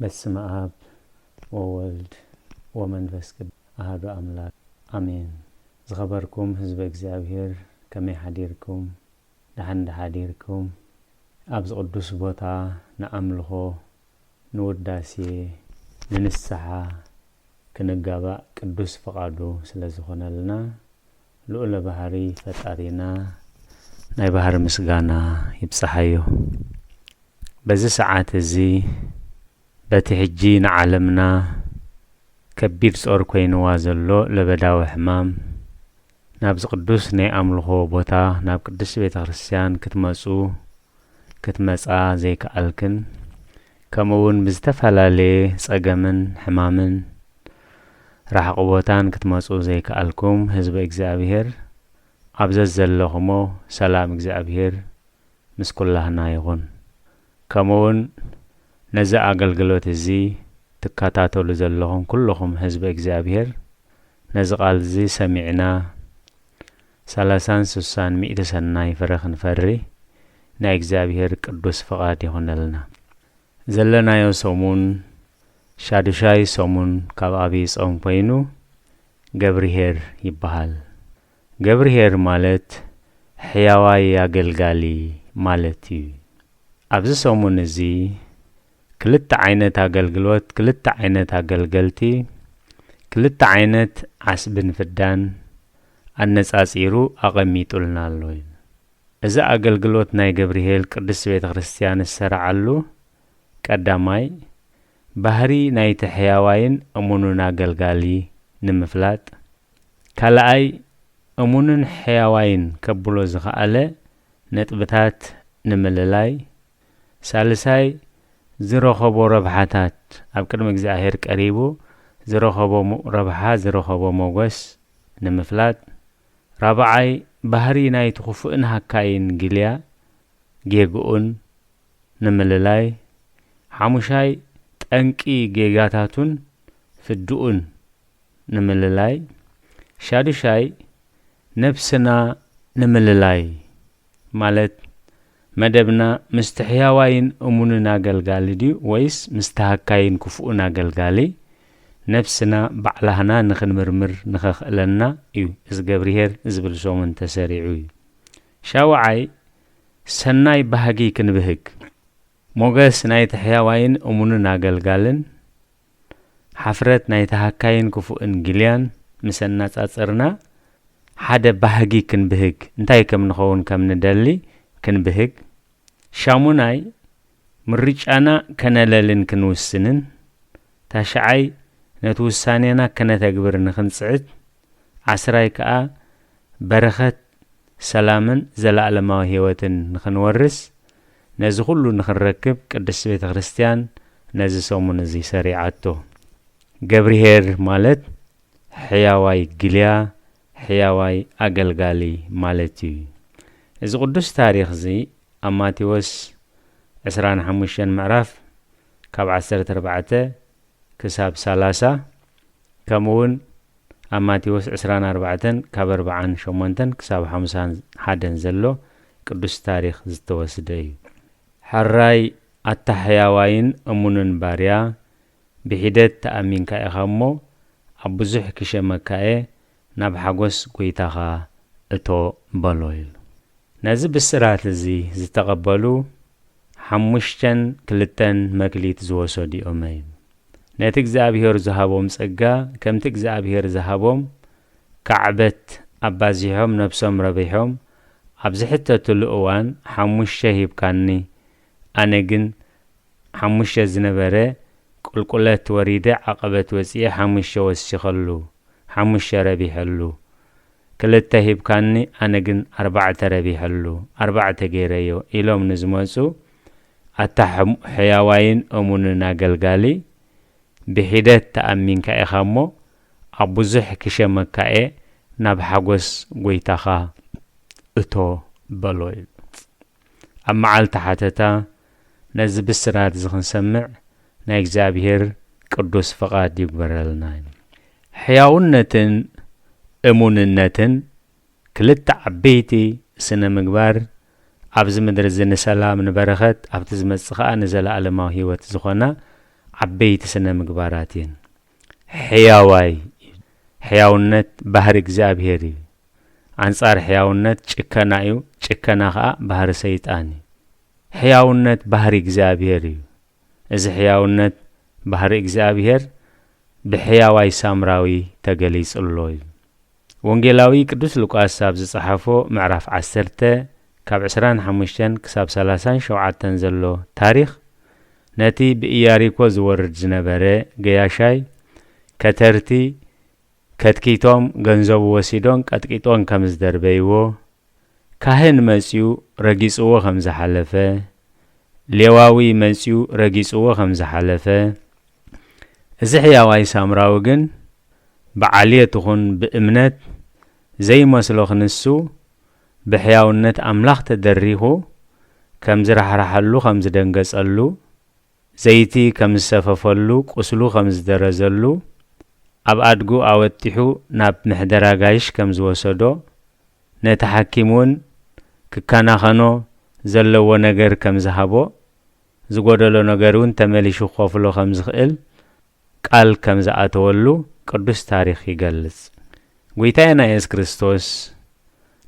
በስመ አብ ወወልድ ወመንፈስ ቅዱስ አሐዱ አምላክ አሜን። ዝኸበርኩም ህዝበ እግዚኣብሔር፣ ከመይ ሓዲርኩም? ደሓን ዶ ሓዲርኩም? ኣብዚ ቅዱስ ቦታ ንኣምልኾ፣ ንውዳሴ፣ ንንስሓ ክንጋባእ ቅዱስ ፍቓዱ ስለ ዝኾነልና፣ ልዑለ ባህሪ ፈጣሪና ናይ ባህሪ ምስጋና ይብጽሓዮ። በዚ ሰዓት እዚ በቲ ሕጂ ንዓለምና ከቢድ ጾር ኮይንዋ ዘሎ ለበዳዊ ሕማም፣ ናብዚ ቅዱስ ናይ ኣምልኾ ቦታ፣ ናብ ቅድስቲ ቤተ ክርስቲያን ክትመጹ፣ ክትመጻ ዘይከኣልክን፣ ከምኡ እውን ብዝተፈላለየ ጸገምን ሕማምን ራሕቂ ቦታን ክትመጹ ዘይከኣልኩም ህዝቢ እግዚኣብሔር፣ ኣብ ዘዘለኹሞ ሰላም እግዚኣብሔር ምስ ኩላህና ይኹን። ከምኡ እውን ነዚ ኣገልግሎት እዚ ትከታተሉ ዘለኹም ኩልኹም ህዝቢ እግዚኣብሔር፣ ነዚ ቃል እዚ ሰሚዕና ሰላሳን ስሳን ሚእቲ ሰናይ ፍረ ክንፈሪ ናይ እግዚኣብሔር ቅዱስ ፍቓድ ይኹነልና። ዘለናዮ ሰሙን ሻዱሻይ ሰሙን ካብ ኣብይ ጾም ኮይኑ ገብርኄር ይበሃል። ገብርኄር ማለት ሕያዋይ ኣገልጋሊ ማለት እዩ። ኣብዚ ሰሙን እዚ ክልተ ዓይነት ኣገልግሎት፣ ክልተ ዓይነት ኣገልገልቲ፣ ክልተ ዓይነት ዓስብን ፍዳን ኣነጻጺሩ ኣቐሚጡልና ኣሎ እዩ። እዚ ኣገልግሎት ናይ ገብርኄር ቅድስት ቤተ ክርስቲያን ዝሰርዓሉ ቀዳማይ ባህሪ ናይቲ ሕያዋይን እሙንን ኣገልጋሊ ንምፍላጥ፣ ካልኣይ እሙንን ሕያዋይን ከብሎ ዝኸኣለ ነጥብታት ንምልላይ፣ ሳልሳይ ዝረኸቦ ረብሓታት ኣብ ቅድሚ እግዚኣብሔር ቀሪቡ ዝረኸቦ ሞ-፣ ረብሓ ዝረኸቦ ሞገስ ንምፍላጥ፣ ራብዓይ ባህሪ ናይቲ ክፉእን ሃካይን ግልያ ጌግኡን ንምልላይ፣ ሓሙሻይ ጠንቂ ጌጋታቱን ፍድኡን ንምልላይ፣ ሻዱሻይ ነብስና ንምልላይ ማለት መደብና ምስቲ ሕያዋይን እሙንን ኣገልጋሊ ድዩ ወይስ ምስቲ ሃካይን ክፉእን ኣገልጋሊ? ነብስና ባዕላህና ንኽንምርምር ንኸኽእለና እዩ እዚ ገብርኄር ዝብል ሰሙን ተሰሪዑ እዩ። ሻውዓይ ሰናይ ባህጊ ክንብህግ፣ ሞገስ ናይቲ ሕያዋይን እሙንን ኣገልጋልን ሓፍረት ናይቲ ሃካይን ክፉእን ግልያን ምስ ኣነጻጸርና፣ ሓደ ባህጊ ክንብህግ፣ እንታይ ከም ንኸውን ከም ንደሊ ክንብህግ። ሻሙናይ ምርጫና ከነለልን ክንውስንን፣ ታሽዓይ ነቲ ውሳኔና ከነተግብር ንኽንጽዕት፣ ዓስራይ ከኣ በረኸት ሰላምን ዘለኣለማዊ ህይወትን ንኽንወርስ፣ ነዚ ኹሉ ንኽንረክብ ቅድስት ቤተ ክርስቲያን ነዚ ሰሙን እዚ ሰሪዓቶ። ገብርኄር ማለት ሕያዋይ ግልያ፣ ሕያዋይ ኣገልጋሊ ማለት እዩ። እዚ ቅዱስ ታሪኽ እዚ ኣብ ማቴዎስ ዕስራን ሓሙሽተን ምዕራፍ ካብ ዓሰርተ ኣርባዕተ ክሳብ ሰላሳ፣ ከምኡ እውን ኣብ ማቴዎስ ዕስራን ኣርባዕተን ካብ ኣርብዓን ሸሞንተን ክሳብ ሓምሳን ሓደን ዘሎ ቅዱስ ታሪኽ ዝተወስደ እዩ። ሕራይ ኣታ ሕያዋይን እሙንን ባርያ፣ ብሒደት ተኣሚንካ ኢኻ እሞ፣ ኣብ ብዙሕ ክሸመካ እየ፣ ናብ ሓጎስ ጐይታኻ እቶ በሎ ኢሉ። ነዚ ብስራት እዚ ዝተቐበሉ ሓሙሽተን ክልተን መክሊት ዝወሰዱ እዮም። ነቲ እግዚኣብሔር ዝሃቦም ጸጋ፣ ከምቲ እግዚኣብሔር ዝሃቦም ካዕበት ኣባዚሖም ነብሶም ረቢሖም ኣብ ዝሕተትሉ እዋን፣ ሓሙሽተ ሂብካኒ፣ ኣነ ግን ሓሙሽተ ዝነበረ ቁልቁለት ወሪደ ዓቐበት ወጺኤ ሓሙሽተ ወሲኸሉ፣ ሓሙሽተ ረቢሐሉ። ክልተ ሂብካኒ፣ ኣነ ግን ኣርባዕተ ረቢሐሉ፣ ኣርባዕተ ገይረዮ ኢሎም ንዝመጹ፣ ኣታ ሕም-፣ ሕያዋይን እሙንን ኣገልጋሊ፣ ብሒደት ተኣሚንካ ኢኻ እሞ፣ ኣብ ብዙሕ ክሸመካ እየ፣ ናብ ሓጎስ ጐይታኻ እቶ በሎ ኢሉ። ኣብ መዓልቲ ሓተታ ነዚ ብስራት እዚ ክንሰምዕ ናይ እግዚኣብሔር ቅዱስ ፍቓድ ይግበረልና። ሕያውነትን እሙንነትን ክልተ ዓበይቲ ስነ ምግባር ኣብዚ ምድሪ እዚ ንሰላም፣ ንበረኸት፣ ኣብቲ ዝመጽእ ኸኣ ንዘለኣለማዊ ህይወት ዝኾና ዓበይቲ ስነ ምግባራት እየን። ሕያዋይ፣ ሕያውነት ባህሪ እግዚኣብሔር እዩ። ኣንጻር ሕያውነት ጭከና እዩ፣ ጭከና ኸኣ ባህሪ ሰይጣን እዩ። ሕያውነት ባህሪ እግዚኣብሔር እዩ። እዚ ሕያውነት ባህሪ እግዚኣብሔር ብሕያዋይ ሳምራዊ ተገሊጹ ኣሎ እዩ። ወንጌላዊ ቅዱስ ሉቃስ ኣብ ዝጸሓፎ ምዕራፍ ዓሰርተ ካብ ዕስራን ሓሙሽተን ክሳብ ሰላሳን ሸውዓተን ዘሎ ታሪኽ፣ ነቲ ብኢያሪኮ ዝወርድ ዝነበረ ገያሻይ፣ ከተርቲ ከትኪቶም ገንዘቡ ወሲዶን ቀጥቂጦን ከም ዝደርበይዎ፣ ካህን መጺኡ ረጊጽዎ ከም ዝሓለፈ፣ ሌዋዊ መጺኡ ረጊጽዎ ከም ዝሓለፈ፣ እዚ ሕያዋይ ሳምራዊ ግን ብዓልየት ይኹን ብእምነት ዘይመስሎ ክንሱ ብሕያውነት ኣምላኽ ተደሪኹ ከም ዝራሕራሐሉ፣ ከም ዝደንገጸሉ፣ ዘይቲ ከም ዝሰፈፈሉ፣ ቁስሉ ከም ዝደረዘሉ፣ ኣብ ኣድጉ ኣወጢሑ ናብ ምሕደራ ጋይሽ ከም ዝወሰዶ፣ ነቲ ሓኪም እውን ክከናኸኖ ዘለዎ ነገር ከም ዝሃቦ፣ ዝጎደሎ ነገር እውን ተመሊሹ ክኸፍሎ ከም ዝኽእል ቃል ከም ዝኣተወሉ ቅዱስ ታሪኽ ይገልጽ። ጐይታና የሱስ ክርስቶስ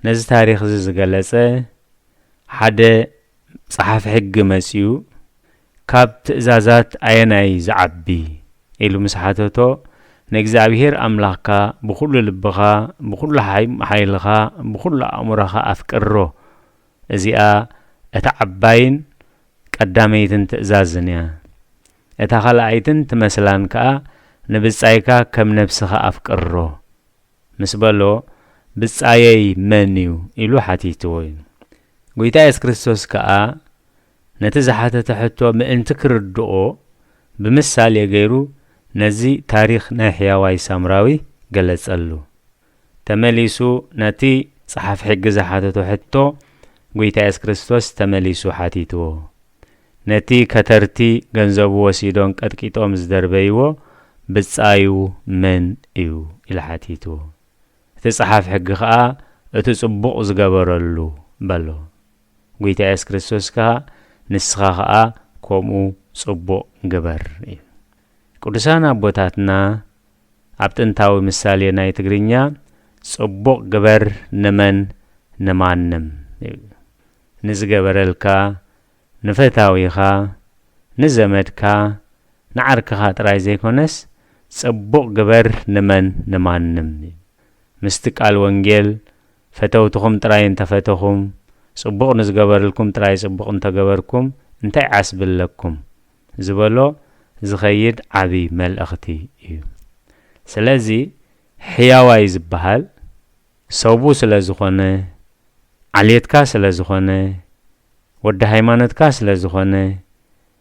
ነዚ ታሪኽ እዚ ዝገለጸ፣ ሓደ ጸሓፊ ሕጊ መጺኡ፣ "ካብ ትእዛዛት ኣየናይ ዝዓቢ?" ኢሉ ምስ ሓተቶ፣ "ንእግዚኣብሔር ኣምላኽካ ብኹሉ ልብኻ፣ ብኹሉ ሓይ-፣ ሓይልኻ፣ ብኹሉ ኣእምሮኻ ኣፍቅሮ። እዚኣ እታ ዓባይን ቀዳመይትን ትእዛዝን እያ። እታ ኻልኣይትን ትመስላን ከኣ፣ ንብጻይካ ከም ነብስኻ ኣፍቅሮ" ምስ በሎ፣ "ብጻየይ መን እዩ?" ኢሉ ሓቲትዎ እዩ። ጐይታ የሱስ ክርስቶስ ከኣ ነቲ ዝሓተተ ሕቶ ምእንቲ ክርድኦ፣ ብምሳሌ ገይሩ ነዚ ታሪኽ ናይ ሕያዋይ ሳምራዊ ገለጸሉ። ተመሊሱ ነቲ ጸሓፊ ሕጊ ዝሓተቶ ሕቶ ጐይታ የሱስ ክርስቶስ ተመሊሱ ሓቲትዎ። "ነቲ ከተርቲ ገንዘቡ ወሲዶም ቀጥቂጦም ዝደርበይዎ ብጻዩ መን እዩ?" ኢሉ ሓቲትዎ። እቲ ጸሓፊ ሕጊ ኸኣ፣ "እቲ ጽቡቕ ዝገበረሉ" በሎ። ጐይታ የሱስ ክርስቶስ ከኣ፣ "ንስኻ ኸኣ ከምኡ ጽቡቕ ግበር" እዩ። ቅዱሳን ኣቦታትና ኣብ ጥንታዊ ምሳሌ ናይ ትግርኛ፣ "ጽቡቕ ግበር ንመን ንማንም" እዩ። ንዝገበረልካ፣ ንፈታዊኻ፣ ንዘመድካ፣ ንዓርክኻ ጥራይ ዘይኮነስ፣ ጽቡቕ ግበር ንመን ንማንም እዩ። ምስቲ ቃል ወንጌል፣ "ፈተውትኹም ጥራይ እንተፈተኹም፣ ጽቡቕ ንዝገበረልኩም ጥራይ ጽቡቕ እንተገበርኩም፣ እንታይ ዓስቢ ኣለኩም?" ዝበሎ ዝኸይድ ዓቢ መልእኽቲ እዩ። ስለዚ፣ ሕያዋይ ዝበሃል ሰቡ ስለ ዝኾነ፣ ዓሌትካ ስለ ዝኾነ፣ ወዲ ሃይማኖትካ ስለ ዝኾነ፣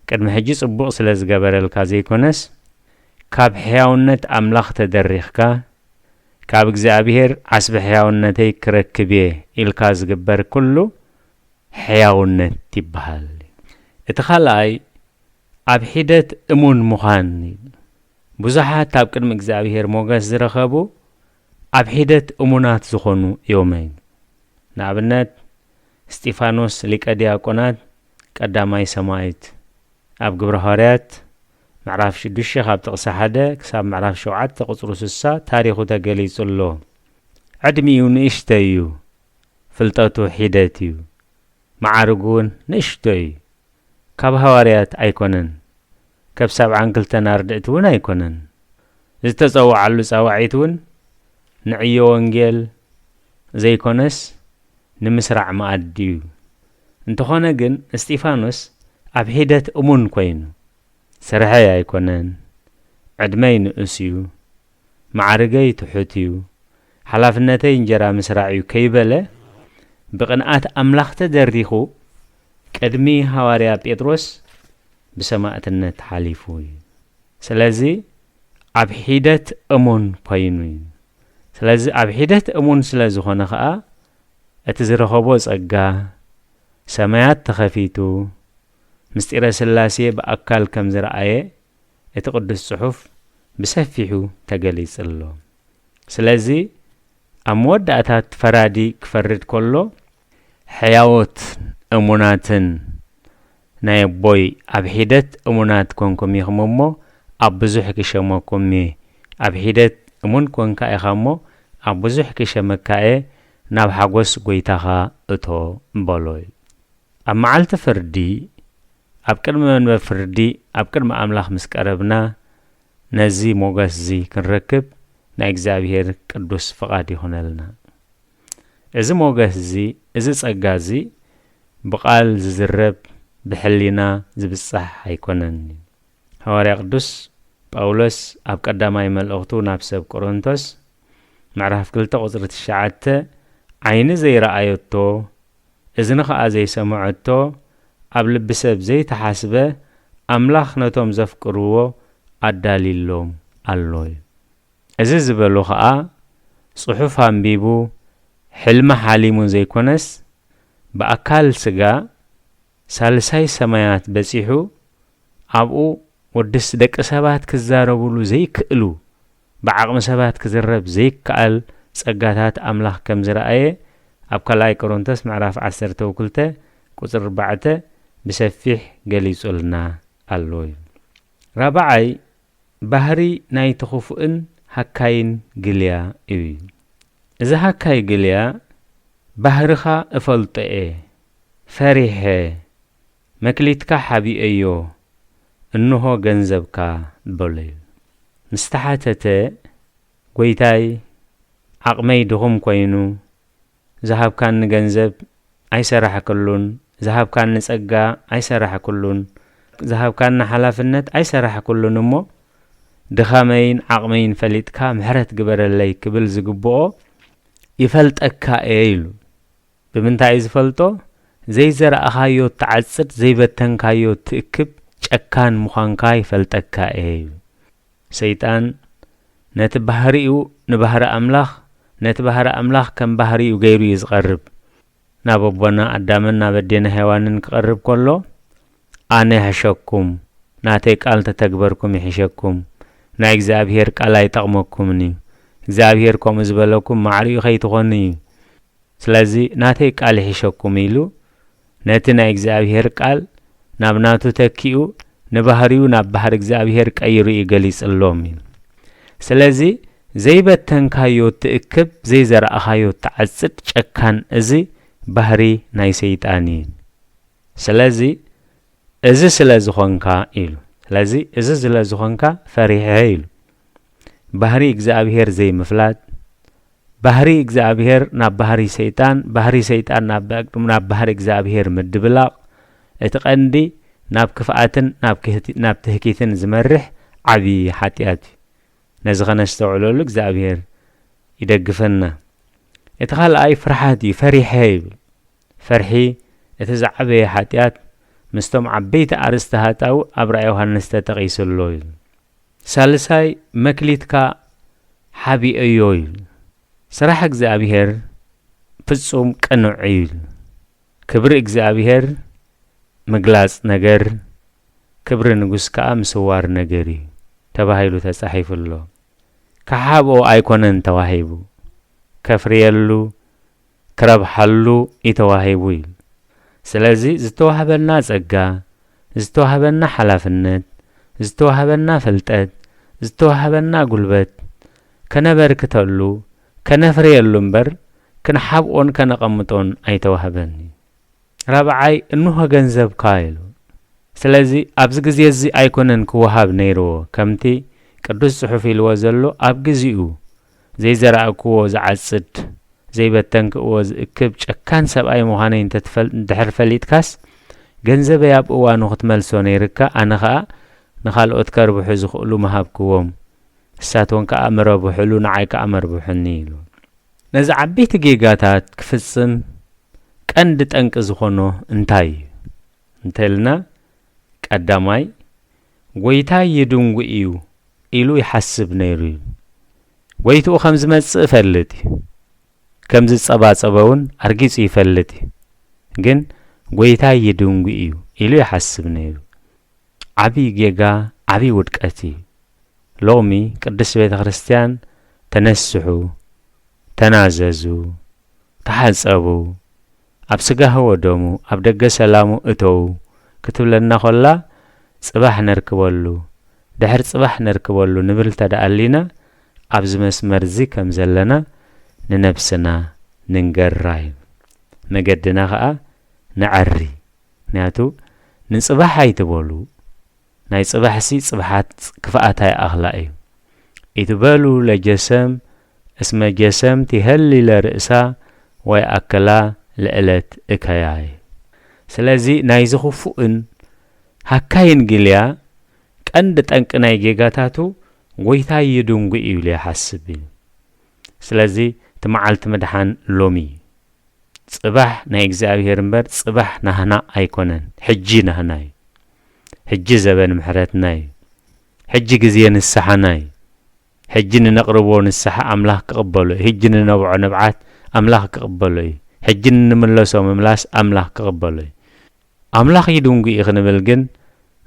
ቅድሚ ሕጂ ጽቡቕ ስለ ዝገበረልካ ዘይኮነስ፣ ካብ ሕያውነት ኣምላኽ ተደሪኽካ፣ "ካብ እግዚኣብሔር ዓስቢ ሕያውነተይ ክረክብ እየ" ኢልካ ዝግበር ኩሉ ሕያውነት ይበሃል። እቲ ካልኣይ፣ ኣብ ሒደት እሙን ምዃን እዩ። ብዙሓት ኣብ ቅድሚ እግዚኣብሔር ሞገስ ዝረኸቡ ኣብ ሒደት እሙናት ዝኾኑ እዮም። ንኣብነት፣ እስጢፋኖስ ሊቀ ዲያቆናት ቀዳማይ ሰማዕት ኣብ ግብረ ሃዋርያት ምዕራፍ ሽዱሽተ ካብ ጥቕሲ ሓደ ክሳብ ምዕራፍ ሸውዓተ ቁጽሪ ስሳ ታሪኹ ተገሊጹ ኣሎ። ዕድሚኡ ንእሽተይ እዩ፣ ፍልጠቱ ሒደት እዩ፣ መዓርጉ እውን ንእሽቶ እዩ። ካብ ሃዋርያት ኣይኮነን፣ ካብ ሰብዓን ክልተን ኣርድእቲ እውን ኣይኮነን። ዝተጸውዓሉ ጻዋዒት እውን ንዕዮ ወንጌል ዘይኮነስ፣ ንምስራዕ መኣዲ እዩ። እንተኾነ ግን፣ እስጢፋኖስ ኣብ ሒደት እሙን ኮይኑ፣ "ስርሐይ ኣይኮነን፣ ዕድመይ ንኡስ እዩ፣ ማዕርገይ ትሑት እዩ፣ ሓላፍነተይ እንጀራ ምስራዕ እዩ" ከይበለ፣ ብቕንኣት ኣምላኽ ተደሪኹ፣ ቅድሚ ሃዋርያ ጴጥሮስ ብሰማእትነት ሓሊፉ እዩ። ስለዚ፣ ኣብ ሒደት እሙን ኮይኑ እዩ። ስለዚ፣ ኣብ ሒደት እሙን ስለ ዝኾነ ኸኣ፣ እቲ ዝረኸቦ ጸጋ፣ ሰማያት ተኸፊቱ፣ ምስጢረ ሥላሴ ብኣካል ከም ዝረኣየ፣ እቲ ቅዱስ ጽሑፍ ብሰፊሑ ተገሊጹ ኣሎ። ስለዚ፣ ኣብ መወዳእታ እቲ ፈራዲ ክፈርድ ከሎ፣ ሕያዎት እሙናትን ናይ ኣቦይ ኣብ ሒደት እሙናት ኮንኩም ኢኹም እሞ፣ ኣብ ብዙሕ ክሸመኩም እየ። ኣብ ሒደት እሙን ኮንካ ኢኻ እሞ፣ ኣብ ብዙሕ ክሸመካ እየ፣ ናብ ሓጎስ ጐይታኻ እቶ በሎ። ኣብ መዓልቲ ፍርዲ፣ ኣብ ቅድሚ መንበር ፍርዲ፣ ኣብ ቅድሚ ኣምላኽ ምስ ቀረብና፣ ነዚ ሞገስዚ ክንረክብ ናይ እግዚኣብሔር ቅዱስ ፍቓድ ይኹነልና። እዚ ሞገስዚ፣ እዚ ጸጋዚ ብቓል ዝዝረብ፣ ብሕሊና ዝብጻሕ ኣይኮነን። ሃዋርያ ቅዱስ ጳውሎስ ኣብ ቀዳማይ መልእኽቱ ናብ ሰብ ቆሮንቶስ ምዕራፍ ክልተ ቁጽሪ ትሽዓተ፣ ዓይኒ ዘይረኣየቶ፣ እዝኒ ኸኣ ዘይሰምዐቶ፣ ኣብ ልቢ ሰብ ዘይተሓስበ፣ ኣምላኽ ነቶም ዘፍቅርዎ ኣዳልዩሎም ኣሎ እዩ። እዚ ዝበሎ ኸኣ፣ ጽሑፍ ኣንቢቡ፣ ሕልሚ ሓሊሙ ዘይኮነስ፣ ብኣካል ስጋ ሳልሳይ ሰማያት በጺሑ፣ ኣብኡ ወድስ ደቂ ሰባት ክዛረብሉ ዘይክእሉ፣ ብዓቕሚ ሰባት ክዝረብ ዘይከኣል ጸጋታት ኣምላኽ ከም ዝረኣየ፣ ኣብ ካልኣይ ቆሮንቶስ ምዕራፍ ዓሰርተ ክልተ ቁጽሪ ኣርባዕተ ብሰፊሕ ገሊጹልና ኣሎ እዩ። ራብዓይ፣ ባህሪ ናይቲ ክፉእን ሃካይን ግልያ እዩ። እዚ ሃካይ ግልያ፣ ባህርኻ እፈልጦ እየ፣ ፈሪሐ፣ መክሊትካ ሓቢኤዮ፣ እንሆ ገንዘብካ በሎ እዩ። ምስ ተሓተተ፣ ጐይታይ፣ ዓቕመይ ድኹም ኮይኑ፣ ዝሃብካኒ ገንዘብ ኣይሰራሕክሉን፣ ዝሃብካኒ ጸጋ ኣይሰራሕክሉን፣ ዝሃብካኒ ሓላፍነት ኣይሰራሕክሉን እሞ፣ ድኻመይን ዓቕመይን ፈሊጥካ ምሕረት ግበረለይ ክብል ዝግብኦ ይፈልጠካ እየ ኢሉ። ብምንታይ እዩ ዝፈልጦ? ዘይዘራእኻዮ እትዓጽድ፣ ዘይበተንካዮ እትእክብ ጨካን ምዃንካ ይፈልጠካ እየ ኢሉ። ሰይጣን ነቲ ባህሪኡ ንባህሪ ኣምላኽ፣ ነቲ ባህሪ ኣምላኽ ከም ባህሪኡ ገይሩ እዩ ዝቐርብ። ናብ ኣቦና ኣዳምን ናብ ኣዴና ሄዋንን ክቐርብ ከሎ፣ ኣነ ይሕሸኩም፣ ናተይ ቃል ተተግበርኩም ይሕሸኩም፣ ናይ እግዚኣብሔር ቃል ኣይጠቕመኩምን እዩ። እግዚኣብሔር ከምኡ ዝበለኩም ማዕሪኡ ከይትኾኑ እዩ። ስለዚ ናተይ ቃል ይሕሸኩም ኢሉ ነቲ ናይ እግዚኣብሔር ቃል ናብ ናቱ ተኪኡ ንባህሪኡ ናብ ባህሪ እግዚኣብሔር ቀይሩ እዩ ገሊጽሎም እዩ። ስለዚ ዘይበተንካዮ ትእክብ፣ ዘይዘራእኻዮ ትዓጽድ ጨካን እዚ ባህሪ ናይ ሰይጣን እዩ። ስለዚ እዚ ስለ ዝኾንካ ኢሉ። ስለዚ እዚ ስለ ዝኾንካ ፈሪሐ ኢሉ። ባህሪ እግዚኣብሔር ዘይምፍላጥ፣ ባህሪ እግዚኣብሔር ናብ ባህሪ ሰይጣን፣ ባህሪ ሰይጣን ናብ፣ ናብ ባህሪ እግዚኣብሔር ምድብላቕ፣ እቲ ቀንዲ ናብ ክፍኣትን ናብ ክህቲ-፣ ናብ ትህኪትን ዝመርሕ ዓብዪ ሓጢኣት እዩ። ነዚ ኸነስተውዕለሉ እግዚኣብሔር ይደግፈና። እቲ ኻልኣይ ፍርሓት እዩ። ፈሪሐ ይብል። ፍርሒ እቲ ዝዓበየ ሓጢኣት ምስቶም ዓበይቲ ኣርእስቲ ሃጣው ኣብ ራእይ ዮሃንስ ተጠቒሱ ኣሎ እዩ። ሳልሳይ መክሊትካ ሓቢኦዮ እዩ። ስራሕ እግዚኣብሔር ፍጹም ቅኑዕ እዩ። ክብሪ እግዚኣብሔር ምግላጽ ነገር፣ ክብሪ ንጉስ ከኣ ምስዋር ነገር እዩ ተባሂሉ ተጻሒፉ ኣሎ። ክሓብኦ ኣይኮነን ተዋሂቡ፣ ከፍርየሉ፣ ክረብሓሉ እዩ ተዋሂቡ እዩ። ስለዚ ዝተዋህበና ጸጋ፣ ዝተዋህበና ሓላፍነት፣ ዝተዋህበና ፍልጠት፣ ዝተዋህበና ጉልበት ከነበርክተሉ፣ ከነፍርየሉ እምበር ክንሓብኦን ከነቐምጦን ኣይተዋህበን እዩ። ራብዓይ፣ እንሆ ገንዘብካ ኢሉ። ስለዚ ኣብዚ ግዜ እዚ ኣይኮነን ክወሃብ ነይርዎ፣ ከምቲ ቅዱስ ጽሑፍ ኢልዎ ዘሎ፣ ኣብ ግዚኡ ዘይዘራእክዎ ዝዓጽድ፣ ዘይበተንክዎ ዝእክብ ጨካን ሰብኣይ ምዃነይ እንተትፈል-፣ እንድሕር ፈሊጥካስ፣ ገንዘበይ ኣብ እዋኑ ክትመልሶ ነይርካ፣ ኣነ ኸኣ ንኻልኦት ከርብሑ ዝኽእሉ ምሃብክዎም፣ ንሳቶም ከኣ ምረብሑሉ፣ ንዓይ ከኣ መርብሑኒ ኢሉ። ነዚ ዓበይቲ ጌጋታት ክፍጽም ቀንዲ ጠንቂ ዝኾኖ እንታይ እዩ እንተልና፣ ቀዳማይ፣ ጐይታይ ይድንጉ እዩ ኢሉ ይሓስብ ነይሩ እዩ። ጐይትኡ ከም ዝመጽእ እፈልጥ እዩ። ከም ዝጸባጸበ እውን ኣርጊጹ ይፈልጥ እዩ። ግን ጐይታይ ይድንጉ እዩ ኢሉ ይሓስብ ነይሩ። ዓብዪ ጌጋ፣ ዓብዪ ውድቀት እዩ። ሎሚ ቅድስት ቤተ ክርስቲያን ተነስሑ፣ ተናዘዙ፣ ተሓጸቡ፣ ኣብ ስጋሁ ወደሙ፣ ኣብ ደገ ሰላሙ እተዉ፣ ክትብለና ኮላ፣ ጽባሕ ነርክበሉ፣ ድሕር ጽባሕ ነርክበሉ ንብል እንተ ደኣ ኣሊና፣ ኣብዚ መስመር እዚ ከም ዘለና ንነብስና ንንገራ እዩ። መገድና ኸኣ ንዐሪ። ምኽንያቱ ንጽባሕ ኣይትበሉ፣ ናይ ጽባሕሲ ጽብሓት ክፍኣታ ይኣኽላ እዩ። ኢትበሉ ለጀሰም እስመ ጀሰም ትሄሊ ለርእሳ ወይ ኣክላ ለእለት እከያይ። ስለዚ ናይዚ ክፉእን ሃካይን ግልያ ቀንዲ ጠንቂ ናይ ጌጋታቱ ጎይታይ ይድንጉ እዩ ኢሉ ይሓስብ እዩ። ስለዚ እቲ መዓልቲ ምድሓን ሎሚ እዩ። ጽባሕ ናይ እግዚኣብሔር እምበር ጽባሕ ናህና ኣይኮነን። ሕጂ ናህና እዩ። ሕጂ ዘበን ምሕረትና እዩ። ሕጂ ግዜ ንስሓና እዩ። ሕጂ ንነቕርቦ ንስሓ ኣምላኽ ክቕበሎ እዩ። ሕጂ ንነብዖ ንብዓት ኣምላኽ ክቕበሎ እዩ። ሕጂ ንምለሶ ምምላስ ኣምላኽ ክቕበሎ እዩ። ኣምላኽ ይድንጉ እዩ ክንብል ግን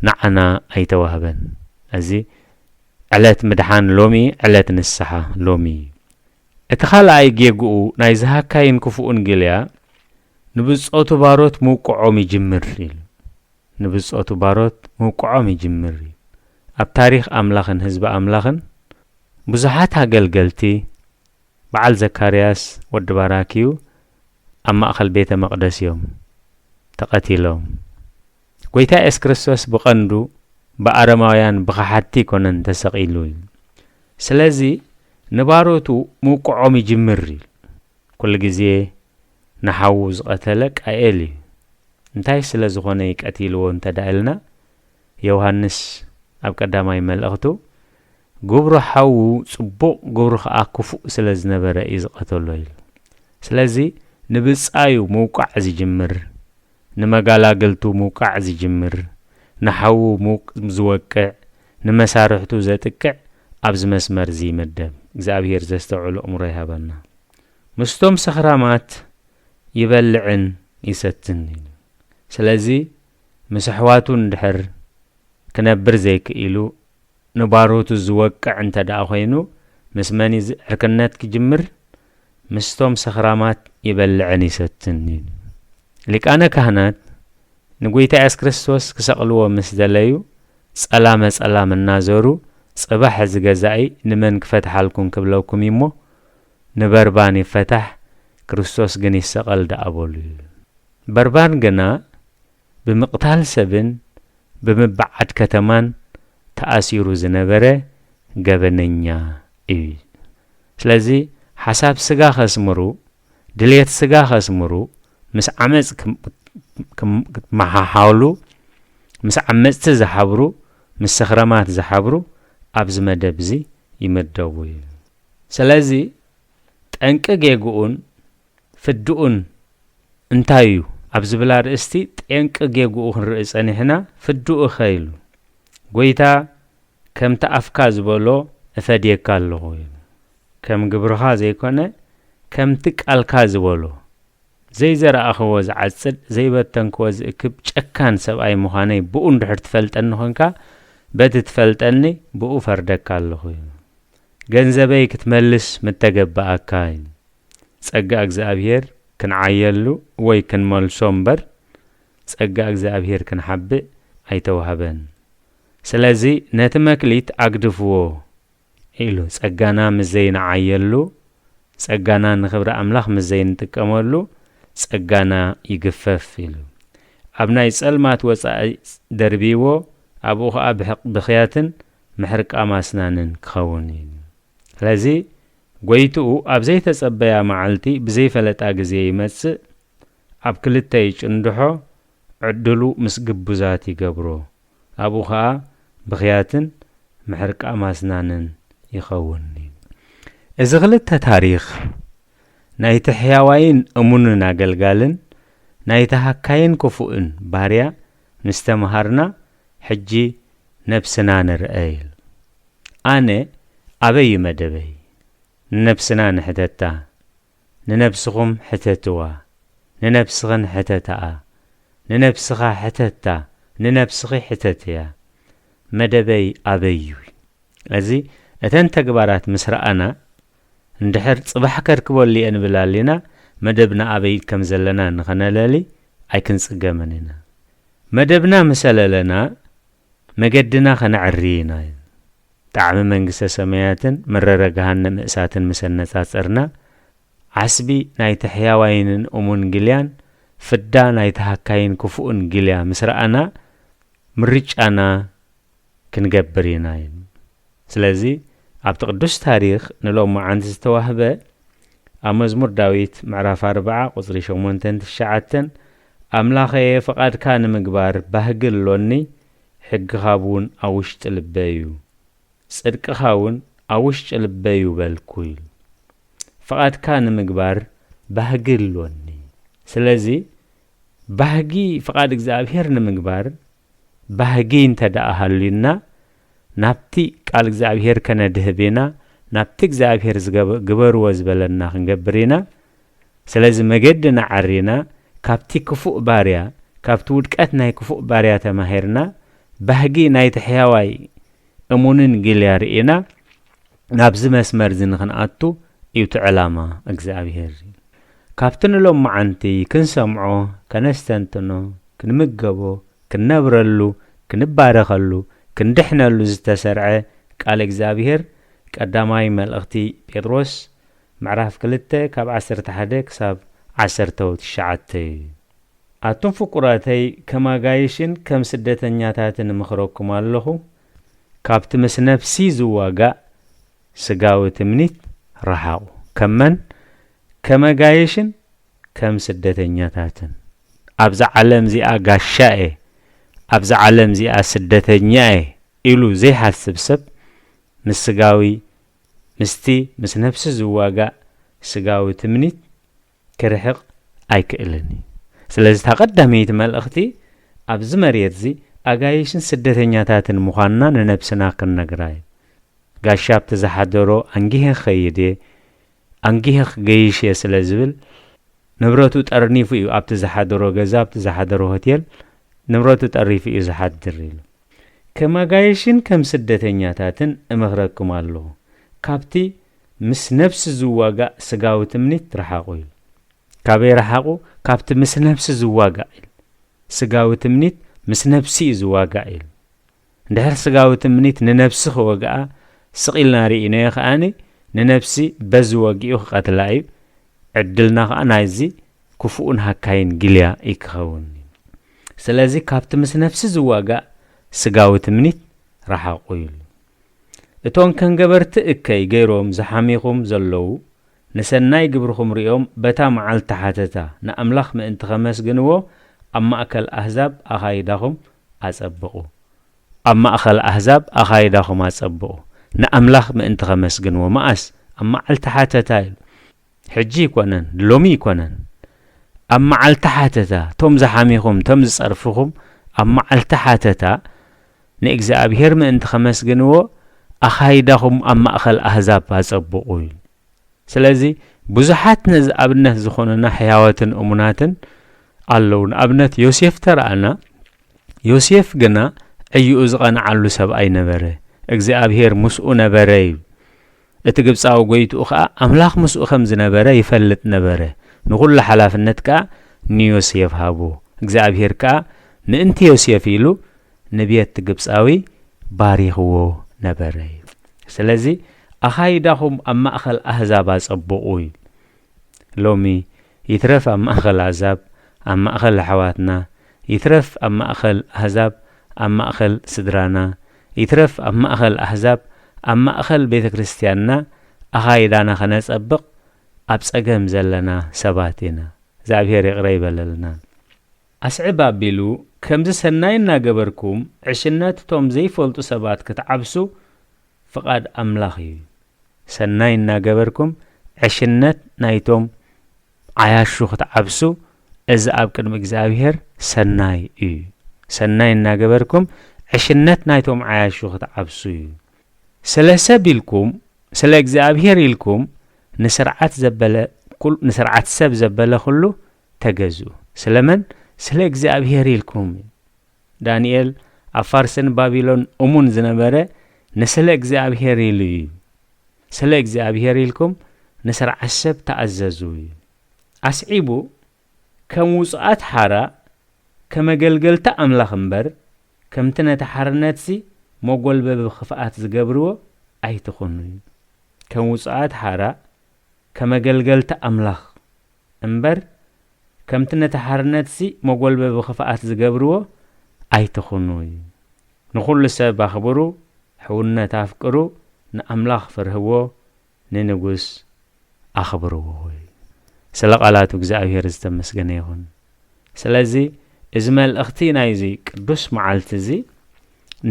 ንዓና ኣይተዋህበን። እዚ ዕለት ምድሓን ሎሚ፣ ዕለት ንስሓ ሎሚ እዩ። እቲ ካልኣይ ጌግኡ ናይ ዝሃካይን ክፉእን ግልያ ንብጾቱ ባሮት ምውቅዖም ይጅምር ኢሉ። ንብጾቱ ባሮት ምውቅዖም ይጅምር እዩ። ኣብ ታሪኽ ኣምላኽን ህዝቢ ኣምላኽን ብዙሓት ኣገልገልቲ በዓል ዘካርያስ ወዲ ባራክዩ ኣብ ማእኸል ቤተ መቕደስ እዮም ተቐቲሎም። ጎይታ የሱስ ክርስቶስ ብቐንዱ ብኣረማውያን ብኸሓድቲ ኣይኮነን ተሰቒሉ እዩ። ስለዚ ንባሮቱ ምውቅዖም ይጅምር እዩ። ኩሉ ግዜ ንሓዉ ዝቐተለ ቃኤል እዩ። እንታይ ስለ ዝኾነ እዩ ቀቲልዎ እንተ ደኣ ኢልና፣ ዮሃንስ ኣብ ቀዳማይ መልእኽቱ፣ "ግብሩ ሓዉ ጽቡቕ፣ ግብሩ ኸኣ ክፉእ ስለ ዝነበረ እዩ ዝቐተሎ" ኢሉ። ስለዚ ንብጻዩ ምውቃዕ ዝጅምር፣ ንመጋላግልቱ ምውቃዕ ዝጅምር፣ ንሓዉ ምውቅ-፣ ዝወቅዕ፣ ንመሳርሕቱ ዘጥቅዕ ኣብዚ መስመር እዚ ይምደብ። እግዚኣብሔር ዘስተውዕሎ ኣእምሮ ይሃበና። ምስቶም ሰኽራማት ይበልዕን ይሰትን እዩ። ስለዚ ምስ ኣሕዋቱ እንድሕር ክነብር ዘይክኢሉ ንባሮቱ ዝወቅዕ እንተ ደኣ ኮይኑ፣ ምስ መን እዩ ዝ-፣ ዕርክነት ክጅምር? ምስቶም ሰኽራማት ይበልዕን ይሰትን እዩ። ሊቃነ ካህናት ንጎይታ የሱስ ክርስቶስ ክሰቕልዎ ምስ ደለዩ፣ ጸላመ ጸላም እናዘሩ፣ "ጽባሕ እዚ ገዛኢ ንመን ክፈትሓልኩም ክብለኩም እዩ እሞ፣ ንበርባን ይፈታሕ፣ ክርስቶስ ግን ይሰቐል" ደኣ በሉ እዩ። በርባን ግና ብምቕታል ሰብን ብምብዓድ ከተማን ተኣሲሩ ዝነበረ ገበነኛ እዩ። ስለዚ ሓሳብ ስጋ ከስምሩ፣ ድልየት ስጋ ከስምሩ፣ ምስ ዓመጽ ክም-፣ ክም-፣ ክመሓሓሉ፣ ምስ ዓመጽቲ ዝሓብሩ፣ ምስ ሰኽረማት ዝሓብሩ ኣብዚ መደብ እዚ ይምደቡ እዩ። ስለዚ ጠንቂ ጌግኡን ፍድኡን እንታይ እዩ ኣብ ዝብል ኣርእስቲ ጠንቂ ጌግኡ ክንርኢ ጸኒሕና፣ ፍድኡ ኸ ኢሉ፣ "ጎይታ ከምቲ ኣፍካ ዝበሎ እፈድየካ ኣለኹ" ኢሉ። ከም ግብርኻ ዘይኮነ፣ ከምቲ ቃልካ ዝበሎ፣ ዘይዘራእኽዎ ዝዓጽድ፣ ዘይበተንክዎ ዝእክብ ጨካን ሰብኣይ ምዃነይ ብኡ እንድሕር ትፈልጠኒ ኾንካ፣ በቲ ትፈልጠኒ ብኡ ፈርደካ ኣለኹ ኢሉ። ገንዘበይ ክትመልስ ምተገበኣካ ኢሉ። ጸጋ እግዚኣብሔር ክንዓየሉ ወይ ክንመልሶ እምበር፣ ጸጋ እግዚኣብሔር ክንሓብእ ኣይተዋህበን። ስለዚ ነቲ መክሊት ኣግድፍዎ ኢሉ። ጸጋና ምስ ዘይንዓየሉ፣ ጸጋና ንኽብሪ ኣምላኽ ምስ ዘይንጥቀመሉ፣ ጸጋና ይግፈፍ ኢሉ። ኣብ ናይ ጸልማት ወጻኢ ደርቢዎ፣ ኣብኡ ኸኣ ብሕቕ-፣ ብኽያትን ምሕርቃም ኣስናንን ክኸውን ኢሉ። ስለዚ፣ ጐይትኡ ኣብ ዘይተጸበያ መዓልቲ ብዘይፈለጣ ግዜ ይመጽእ፣ ኣብ ክልተ ይጭንድሖ፣ ዕድሉ ምስ ግቡዛት ይገብሮ። ኣብኡ ኸኣ ብኽያትን ምሕርቃም ኣስናንን ይኸውን። እዚ ክልተ ታሪኽ፣ ናይቲ ሕያዋይን እሙንን ኣገልጋልን ናይቲ ሃካይን ክፉእን ባርያ ምስ ተመሃርና፣ ሕጂ ነብስና ንርአ ኢሉ። ኣነ ኣበይ እዩ መደበይ? ንነብስና ንሕተታ። ንነብስኹም ሕተትዋ። ንነብስኽን ሕተትኣ። ንነብስኻ ሕተታ። ንነብስኺ ሕተትያ። መደበይ ኣበይ እዩ? እዚ እተን ተግባራት ምስ ረኣና፣ እንድሕር ጽባሕ ከርክበሉ እየ ንብል ኣሊና፣ መደብና ኣበይ ከም ዘለና ንኸነለሊ ኣይክንጽገምን ኢና። መደብና ምሰለለና መገድና ከነዕሪ ኢና። ጣዕሚ መንግስተ ሰማያትን መረረ ገሃነም እሳትን ምስ ኣነጻጸርና፣ ዓስቢ ናይቲ ሕያዋይንን እሙን ግልያን ፍዳ ናይቲ ሃካይን ክፉእን ግልያ ምስ ረኣና፣ ምርጫና ክንገብር ኢና። ስለዚ ኣብቲ ቅዱስ ታሪኽ ንሎማዓንቲ ዝተዋህበ ኣብ መዝሙር ዳዊት ምዕራፍ ኣርብዓ ቁጽሪ ሸሞንተን ትሽዓተን፣ ኣምላኸየ ፍቓድካ ንምግባር ባህጊ ኣሎኒ፣ ሕግኻ እውን ኣብ ውሽጢ ልበይ እዩ፣ ጽድቅኻ እውን ኣብ ውሽጢ ልበይ እዩ በልኩ ኢሉ። ፍቓድካ ንምግባር ባህጊ ኣሎኒ። ስለዚ ባህጊ ፍቓድ እግዚኣብሔር ንምግባር ባህጊ እንተ ደኣ ሃልዩና፣ ናብቲ ቃል እግዚኣብሔር ከነድህብ ኢና፣ ናብቲ እግዚኣብሔር ዝገበ-፣ ግበርዎ ዝበለና ክንገብር ኢና። ስለዚ መገድና ዓሪና፣ ካብቲ ክፉእ ባርያ፣ ካብቲ ውድቀት ናይ ክፉእ ባርያ ተማሂርና፣ ባህጊ ናይቲ ሕያዋይ እሙንን ግልያ ርኢና፣ ናብዚ መስመር እዚ ንኽንኣቱ እዩ እቲ ዕላማ እግዚኣብሔር። ካብቲ ንሎማዓንቲ ክንሰምዖ፣ ከነስተንትኖ፣ ክንምገቦ፣ ክንነብረሉ፣ ክንባረኸሉ፣ ክንድሕነሉ ዝተሰርዐ ቃል እግዚኣብሔር፣ ቀዳማይ መልእኽቲ ጴጥሮስ ምዕራፍ ክልተ ካብ ዓሰርተ ሓደ ክሳብ ዓሰርተ ትሽዓተ እዩ። ኣቱም ፍቁራተይ፣ ከም ኣጋይሽን ከም ስደተኛታትን እምኽረኩም ኣለኹ። ካብቲ ምስ ነፍሲ ዝዋጋእ ስጋዊ ትምኒት ረሓቑ። ከም መን? ከም ኣጋይሽን ከም ስደተኛታትን። ኣብዛ ዓለም እዚኣ ጋሻ እየ፣ ኣብዛ ዓለም እዚኣ ስደተኛ እየ ኢሉ ዘይሓስብ ሰብ፣ ምስ ስጋዊ፣ ምስቲ ምስ ነፍሲ ዝዋጋእ ስጋዊ ትምኒት ክርሕቕ ኣይክእልን እዩ። ስለዚ እታ ቀዳመይቲ መልእኽቲ ኣብዚ መሬት እዚ ኣጋይሽን ስደተኛታትን ምዃንና ንነብስና ክንነግራ እዩ። ጋሻ ኣብቲ ዝሓደሮ ኣንጊሄ ክኸይድ እየ፣ ኣንጊሄ ክገይሽ እየ ስለ ዝብል፣ ንብረቱ ጠርኒፉ እዩ ኣብቲ ዝሓደሮ ገዛ፣ ኣብቲ ዝሓደሮ ሆቴል ንብረቱ ጠሪፉ እዩ ዝሓድር ኢሉ። ከም ኣጋይሽን ከም ስደተኛታትን እመኽረኩም ኣለኹ። ካብቲ ምስ ነፍሲ ዝዋጋእ ስጋዊ ትምኒት ረሓቑ ኢሉ። ካበይ ረሓቑ? ካብቲ ምስ ነፍሲ ዝዋጋእ ኢሉ። ስጋዊ ትምኒት ምስ ነፍሲ እዩ ዝዋጋእ ኢሉ። እንድሕር ስጋዊ ትምኒት ንነፍሲ ክወግኣ ስቕ ኢልና ርኢናዮ ከኣኒ፣ ንነፍሲ በዚ ወጊኡ ክቐትላ እዩ። ዕድልና ከኣ ናይዚ ክፉእን ሃካይን ግልያ እዩ ክኸውን። ስለዚ ካብቲ ምስ ነፍሲ ዝዋጋእ ስጋዊ ትምኒት ረሓቑ ኢሉ። እቶም ከም ገበርቲ እከይ ገይሮም ዝሓምይኹም ዘለዉ፣ ንሰናይ ግብርኹም ሪኦም በታ መዓልቲ ሓተታ ንኣምላኽ ምእንቲ ኸመስግንዎ ኣብ ማእከል ኣህዛብ ኣኻይዳኹም ኣጸብቑ። ኣብ ማእከል ኣህዛብ ኣኻይዳኹም ኣጸብቑ፣ ንኣምላኽ ምእንቲ ኸመስግንዎ። መኣስ? ኣብ መዓልቲ ሓተታ ኢሉ። ሕጂ ኣይኮነን፣ ሎሚ ኣይኮነን። ኣብ መዓልቲ ሓተታ፣ እቶም ዝሓሚኹም፣ እቶም ዝጸርፍኹም፣ ኣብ መዓልቲ ሓተታ ንእግዚኣብሔር ምእንቲ ኸመስግንዎ ኣኻይዳኹም ኣብ ማእከል ኣህዛብ ኣጸብቑ ኢሉ። ስለዚ ብዙሓት ነዚ ኣብነት ዝኾኑና ሕያዋትን እሙናትን ኣለዉ። ንኣብነት ዮሴፍ ተረኣና፣ ዮሴፍ ግና ዕዩኡ ዝቐንዓሉ ሰብኣይ ነበረ፣ እግዚኣብሔር ምስኡ ነበረ እዩ። እቲ ግብጻዊ ጎይትኡ ኸኣ ኣምላኽ ምስኡ ከም ዝነበረ ይፈልጥ ነበረ። ንኹሉ ሓላፍነት ከኣ ንዮሴፍ ሃቦ። እግዚኣብሔር ከኣ ምእንቲ ዮሴፍ ኢሉ ንቤት ግብጻዊ ባሪኽዎ ነበረ። ስለዚ ኣኻይዳኹም ኣብ ማእከል ኣህዛብ ኣጸብቑ እዩ። ሎሚ ይትረፍ ኣብ ማእከል ኣህዛብ፣ ኣብ ማእከል ኣሕዋትና፣ ይትረፍ ኣብ ማእከል ኣህዛብ፣ ኣብ ማእከል ስድራና፣ ይትረፍ ኣብ ማእከል ኣህዛብ፣ ኣብ ማእከል ቤተ ክርስትያንና ኣኻይዳና ከነጸብቕ ኣብ ጸገም ዘለና ሰባት ኢና። እግዚኣብሔር ይቕረ ይበለልና። ኣስዕብ ኣቢሉ፣ ከምዚ ሰናይ እናገበርኩም ዕሽነት እቶም ዘይፈልጡ ሰባት ክትዓብሱ ፍቓድ ኣምላኽ እዩ። ሰናይ እናገበርኩም ዕሽነት ናይቶም ዓያሹ ክትዓብሱ፣ እዚ ኣብ ቅድሚ እግዚኣብሔር ሰናይ እዩ። ሰናይ እናገበርኩም ዕሽነት ናይቶም ዓያሹ ክትዓብሱ እዩ። ስለ ሰብ ኢልኩም፣ ስለ እግዚኣብሔር ኢልኩም ንስርዓት ዘበለ ኩል-፣ ንስርዓት ሰብ ዘበለ ኩሉ ተገዝኡ። ስለመን? ስለ እግዚኣብሔር ኢልኩም። ዳንኤል ኣብ ፋርስን ባቢሎን እሙን ዝነበረ ንስለ እግዚኣብሔር ኢሉ እዩ። ስለ እግዚኣብሔር ኢልኩም ንስርዓት ሰብ ተኣዘዙ እዩ። ኣስዒቡ፣ ከም ውጹኣት ሓራ ከመገልገልቲ ኣምላኽ እምበር፣ ከምቲ ነቲ ሓርነትሲ መጎልበቢ ክፍኣት ዝገብርዎ ኣይትኹኑ። ከም ውጹኣት ሓራ፣ ከመገልገልቲ ኣምላኽ እምበር፣ ከምቲ ነቲ ሓርነትሲ መጎልበቢ ክፍኣት ዝገብርዎ ኣይትኹኑ። ንኹሉ ሰብ ኣኽብሩ፣ ሕውነት ኣፍቅሩ፣ ንኣምላኽ ፍርህዎ፣ ንንጉስ ኣኽብርዎ። ስለ ቃላቱ እግዚኣብሔር ዝተመስገነ ይኹን። ስለዚ እዚ መልእኽቲ ናይዚ ቅዱስ መዓልቲ እዚ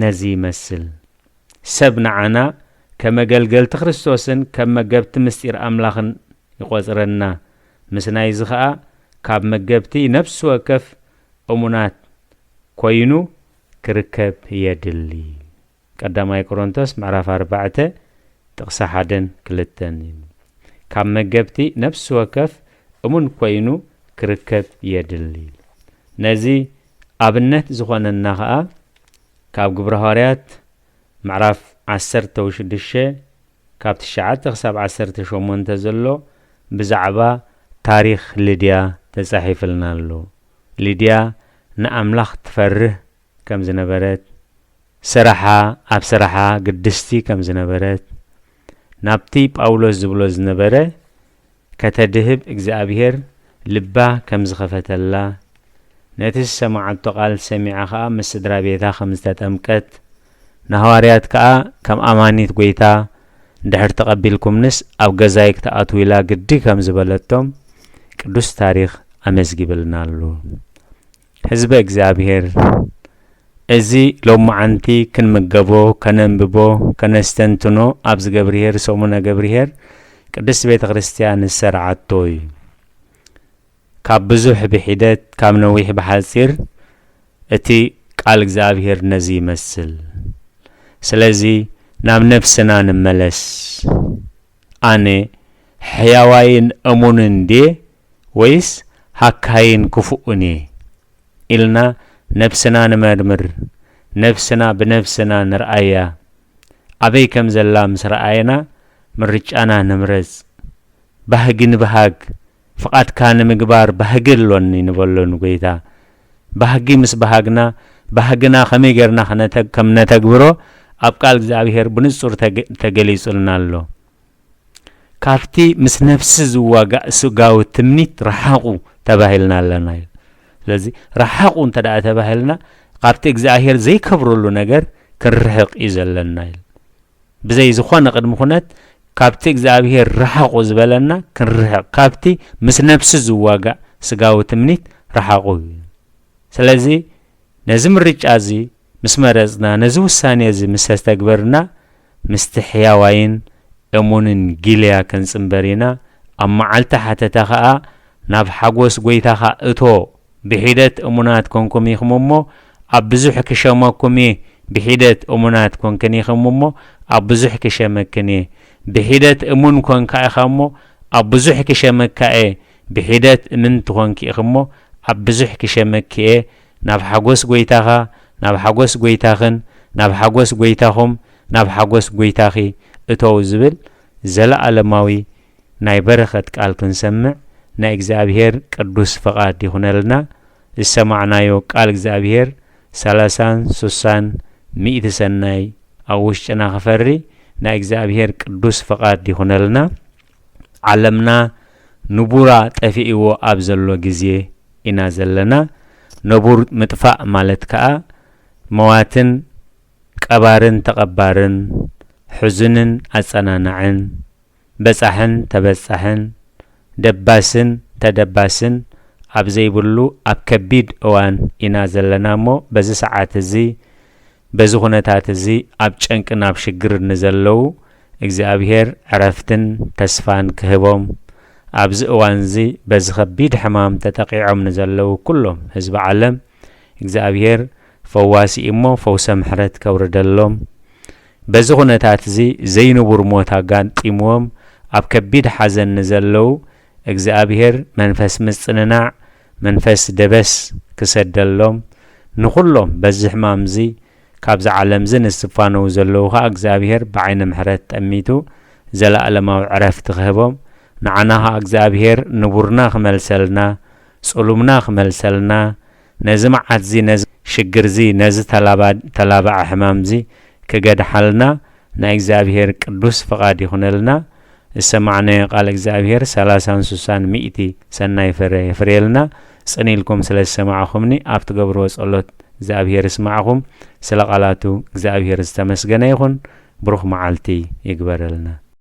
ነዚ ይመስል። ሰብ ንዓና ከም መገልገልቲ ክርስቶስን ከም መገብቲ ምስጢር ኣምላኽን ይቖጽረና። ምስ ናይዚ ኸኣ ካብ መገብቲ ነፍሲ ወከፍ እሙናት ኮይኑ ክርከብ የድሊ። ቀዳማይ ቆሮንቶስ ምዕራፍ ኣርባዕተ ጥቕሲ ሓደን ክልተን እዩ። ካብ መገብቲ ነፍሲ ወከፍ እሙን ኮይኑ ክርከብ የድሊ። ነዚ ኣብነት ዝኾነና ኸኣ ካብ ግብረ ሃዋርያት ምዕራፍ ዓሰርተ ወሽዱሽተ ካብ ትሽዓተ ክሳብ ዓሰርተ ሸሞንተ ዘሎ ብዛዕባ ታሪኽ ልድያ ተጻሒፍልና ኣሎ። ልድያ ንኣምላኽ ትፈርህ ከም ዝነበረት፣ ስራሓ ኣብ ስራሓ ግድስቲ ከም ዝነበረት፣ ናብቲ ጳውሎስ ዝብሎ ዝነበረ ከተድህብ እግዚኣብሔር ልባ ከም ዝኸፈተላ፣ ነቲ ዝሰማዓቶ ቃል ሰሚዓ ኸኣ ምስ ስድራ ቤታ ከም ዝተጠምቀት፣ ንሃዋርያት ከኣ ከም ኣማኒት ጐይታ እንድሕር ተቐቢልኩምንስ ኣብ ገዛይ ክትኣትዉ ኢላ ግዲ ከም ዝበለቶም ቅዱስ ታሪኽ ኣመዝጊብልና ኣሎ። ህዝበ እግዚኣብሔር፣ እዚ ሎማዓንቲ ክንምገቦ፣ ከነንብቦ፣ ከነስተንትኖ ኣብ ዝገብርሄር ሰሙነ ገብርሄር ቅድስት ቤተ ክርስቲያን ዝሰርዓቶ እዩ። ካብ ብዙሕ ብሒደት፣ ካብ ነዊሕ ብሓጺር እቲ ቃል እግዚኣብሔር ነዚ ይመስል። ስለዚ ናብ ነፍስና ንመለስ። ኣነ ሕያዋይን እሙንን ድየ ወይስ ሃካይን ክፉእን እየ? ኢልና ነፍስና ንመርምር። ነፍስና ብነፍስና ንርኣያ። ኣበይ ከም ዘላ ምስ ረኣየና ምርጫና ንምረጽ። ባህጊ ንብሃግ፣ ፍቓድካ ንምግባር ባህጊ ኣሎኒ ንበሎ ንጎይታ። ባህጊ ምስ በሃግና፣ ባህግና ከመይ ጌርና ከነተ-፣ ከም ነተግብሮ ኣብ ቃል እግዚኣብሔር ብንጹር ተገ-፣ ተገሊጹልና ኣሎ። ካብቲ ምስ ነፍሲ ዝዋጋእ ስጋዊ ትምኒት ረሓቑ ተባሂልና ኣለና ኢሉ። ስለዚ ረሓቑ እንተ ደኣ ተባሂልና፣ ካብቲ እግዚኣብሔር ዘይከብረሉ ነገር ክንርሕቕ እዩ ዘለና ኢሉ። ብዘይ ዝኾነ ቅድሚ ኩነት ካብቲ እግዚኣብሔር ረሓቑ ዝበለና ክንርሕቕ፣ ካብቲ ምስ ነፍሲ ዝዋጋእ ስጋዊ ትምኒት ረሓቑ እዩ። ስለዚ ነዚ ምርጫ እዚ ምስ መረጽና፣ ነዚ ውሳኔ እዚ ምስ ኣስተግበርና፣ ምስቲ ሕያዋይን እሙንን ጊልያ ክንጽንበር ኢና። ኣብ መዓልቲ ሓተታ ኸኣ፣ ናብ ሓጎስ ጐይታኻ እቶ፣ ብሒደት እሙናት ኮንኩም ኢኹም እሞ፣ ኣብ ብዙሕ ክሸመኩም እየ፣ ብሒደት እሙናት ኮንክን ኢኹም እሞ፣ ኣብ ብዙሕ ክሸመክን እየ። ብሒደት እሙን ኮንካ ኢኻ እሞ፣ ኣብ ብዙሕ ክሸመካ እየ፣ ብሒደት እምንቲ ኮንኪ ኢኺ እሞ፣ ኣብ ብዙሕ ክሸመኪ እየ። ናብ ሓጎስ ጐይታኻ፣ ናብ ሓጎስ ጐይታኽን፣ ናብ ሓጎስ ጐይታኹም፣ ናብ ሓጎስ ጐይታኺ እተው ዝብል ዘለኣለማዊ ናይ በረኸት ቃል ክንሰምዕ ናይ እግዚኣብሔር ቅዱስ ፍቓድ ይኹነልና። ዝሰማዕናዮ ቃል እግዚኣብሔር ሰላሳን ሱሳን ሚእቲ ሰናይ ኣብ ውሽጥና ክፈሪ ናይ እግዚኣብሔር ቅዱስ ፍቓድ ይኹነልና። ዓለምና ንቡራ ጠፊእዎ ኣብ ዘሎ ግዜ ኢና ዘለና። ንቡር ምጥፋእ ማለት ከኣ መዋትን ቀባርን ተቐባርን፣ ሕዙንን ኣጸናናዕን፣ በጻሕን ተበጻሕን፣ ደባስን ተደባስን ኣብ ዘይብሉ ኣብ ከቢድ እዋን ኢና ዘለና እሞ፣ በዚ ሰዓት እዚ፣ በዚ ኩነታት እዚ ኣብ ጨንቅን ኣብ ሽግርን ንዘለዉ እግዚኣብሔር ዕረፍትን ተስፋን ክህቦም፣ ኣብዚ እዋን እዚ በዚ ከቢድ ሕማም ተጠቒዖም ንዘለዉ ኩሎም ህዝቢ ዓለም እግዚኣብሔር ፈዋሲ እሞ ፈውሰ ምሕረት ከውርደሎም። በዚ ኩነታት እዚ ዘይንቡር ሞት ኣጋጢምዎም ኣብ ከቢድ ሓዘን ንዘለዉ እግዚኣብሔር መንፈስ ምጽንናዕ፣ መንፈስ ደበስ ክሰደሎም፣ ንኹሎም በዚ ሕማም እዚ ካብዚ ዓለም እዚ ንዝፋነዉ ዘለዉ ኸኣ እግዚኣብሔር ብዓይኒ ምሕረት ጠሚቱ ዘለኣለማዊ ዕረፍቲ ክህቦም፣ ንዓና ኸኣ እግዚኣብሔር ንቡርና ክመልሰልና፣ ጽሉምና ክመልሰልና፣ ነዚ መዓትዚ፣ ነዚ ሽግርዚ፣ ነዚ ተላባ-፣ ተላባዒ ሕማምዚ ክገድሓልና ናይ እግዚኣብሔር ቅዱስ ፍቓድ ይኹነልና። ዝሰማዕናዮ ቃል እግዚኣብሔር ሠላሳን ስሳን ሚእቲ ሰናይ ፍረ የፍርየልና። ጽን ኢልኩም ስለ ዝሰማዕኹምኒ ኣብ ትገብርዎ ጸሎት እግዚኣብሔር ይስማዕኹም። ስለ ቃላቱ እግዚኣብሔር ዝተመስገነ ይኹን። ብሩኽ መዓልቲ ይግበረልና።